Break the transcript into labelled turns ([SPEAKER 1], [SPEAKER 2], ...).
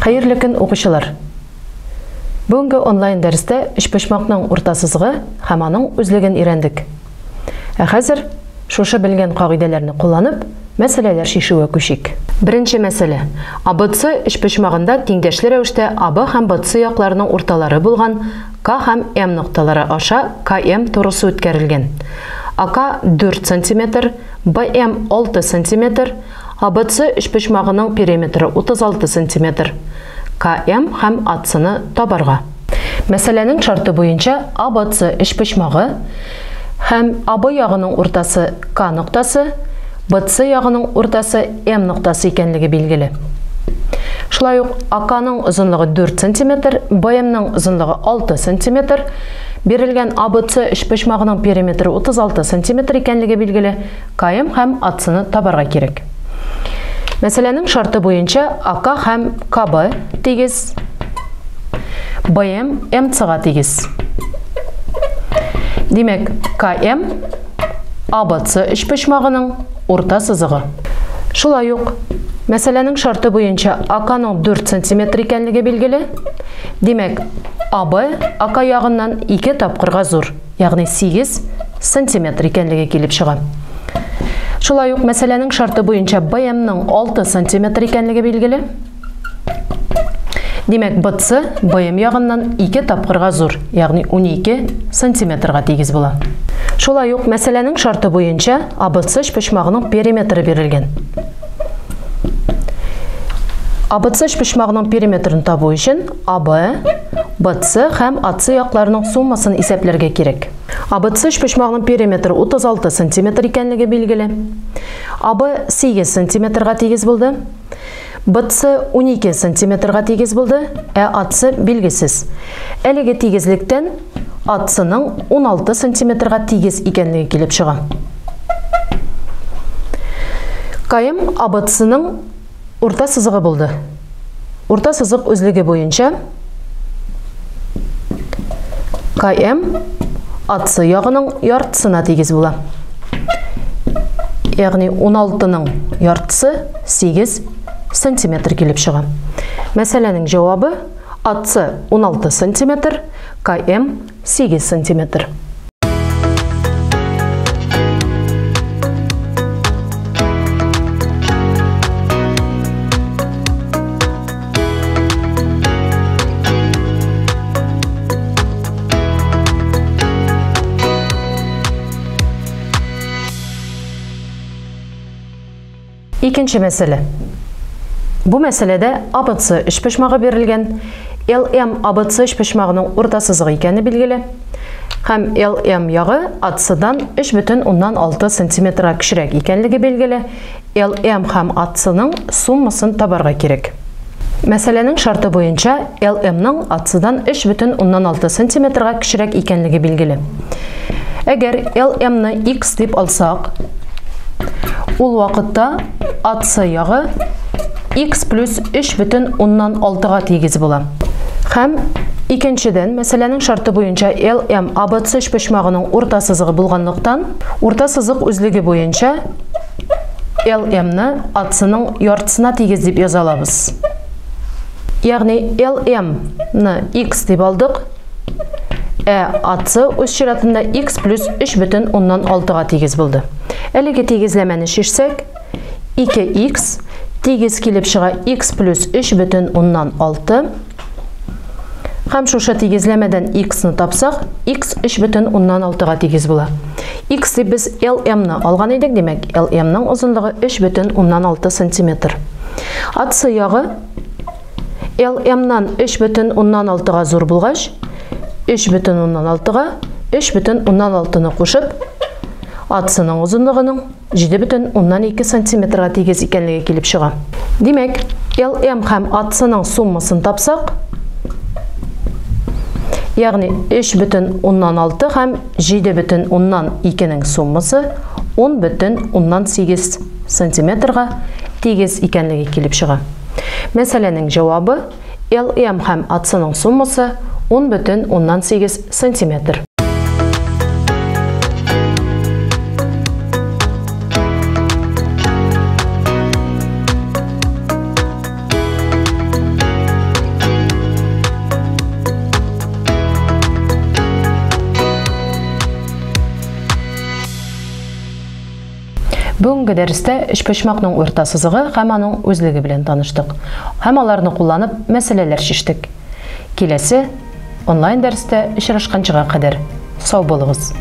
[SPEAKER 1] Хәерле көн, укучылар! Бүгенге онлайн дәрестә өчпочмакның урта сызыгы һәм аның үзлеген өйрәндек. Ә хәзер шушы белгән кагыйдәләрне кулланып, мәсьәләләр чишүгә күчик. Беренче мәсьәлә. АБЦ өчпочмагында тиңдәшле рәвештә АБ һәм БЦ якларының урталары булган К һәм М нокталары аша КМ турысы үткәрелгән. АК 4 сантиметр, БМ 6 сантиметр, АБЦ өчпочмагының периметры 36 сантиметр. КМ һәм АЦны табарга. Мәсьәләнең шарты буенча АБЦ өчпочмагы һәм АБ ягының уртасы К ноктасы, БЦ ягының уртасы М ноктасы икәнлеге билгеле. Шулай ук АКның озынлыгы 4 сантиметр, БМның озынлыгы 6 сантиметр, бирелгән АБЦ өчпочмагының периметры 36 сантиметр икәнлеге билгеле. КМ һәм АЦны табарга кирәк. Мәсьәләнең шарты буенча АК һәм КБ тигез, БМ МЦга тигез. Димәк, КМ АБЦ өчпочмагының урта сызыгы. Шулай ук мәсьәләнең шарты буенча АКның 4 сантиметр икәнлеге билгеле. Димәк, АБ АК ягыннан 2 тапкырга зур, ягъни 8 сантиметр икәнлеге килеп чыга. Шулай ук мәсьәләнең шарты буенча БМның 6 сантиметр икәнлеге билгеле. Димәк, БЦ БМ ягыннан 2 тапкырга зур, ягъни 12 сантиметрга тигез була. Шулай ук мәсьәләнең шарты буенча АБЦ өчпочмагының периметры бирелгән. АБЦ өчпочмагының периметрын табу өчен АБ, БЦ һәм АЦ якларының суммасын исәпләргә кирәк. АБЦ өчпочмагының периметры 36 сантиметр икәнлеге билгеле. АБ 8 сантиметрга тигез булды. БЦ 12 сантиметрга тигез булды, ә АЦ билгесез. Әлеге тигезлектән АЦның 16 сантиметрга тигез икәнлеге килеп чыга. КМ АБЦның урта сызыгы булды. Урта сызык үзлеге буенча КМ АЦ ягының яртысына тигез була. Ягъни 16-ның яртысы 8 сантиметр килеп чыга. Мәсьәләнең җавабы АЦ 16 сантиметр, КМ 8 сантиметр. Икенче мәсьәлә. Бу мәсьәләдә АБЦ өчпочмагы бирелгән, ЛМ АБЦ өчпочмагының урта сызыгы икәне билгеле. Һәм ЛМ ягы АЦдан 3,6 сантиметрга кечерәк икәнлеге билгеле. ЛМ һәм АЦның суммасын табарга кирәк. Мәсьәләнең шарты буенча ЛМның АЦдан 3,6 сантиметрга кечерәк икәнлеге билгеле. Әгәр ЛМны X дип алсак, ул вакытта АЦ ягы X плюс 3,6-га тигез була. Һәм икенчедән, мәсьәләнең шарты буенча ЛМ АБЦ өчпочмагының урта сызыгы булганлыктан, урта сызык үзлеге буенча ЛМны АЦның яртысына тигез дип яза алабыз. Ягъни ЛМны X дип алдык, ә АЦ үз чиратында X плюс 3,6-га тигез булды. Әлеге тигезләмәне чишсәк, 2x тигез килеп чыга x плюс 3,6. Һәм шушы тигезләмәдән x-ны тапсак, x 3,6-га тигез була. X дип без ЛМ-ны алган идек, димәк, ЛМ-ның озынлыгы 3,6 сантиметр. АЦ ягы ЛМ-нан 3,6-га зур булгач, 3,6-га 3,6-ны кушып, АЦның озынлыгының 7,2 сантиметрга тигез икәнлеге килеп чыга. Димәк, ЛМ һәм АЦның суммасын тапсак, ягъни 3,6 һәм 7,2-нең суммасы 10,8 сантиметрга тигез икәнлеге килеп чыга. Мәсьәләнең җавабы ЛМ һәм АЦның суммасы 10,8 сантиметр. Бүгенге дәрестә өчпочмакның урта сызыгы һәм аның үзлеге белән таныштык һәм аларны кулланып мәсьәләләр чиштек. Киләсе онлайн дәрестә очрашканчыга кадәр сау булыгыз!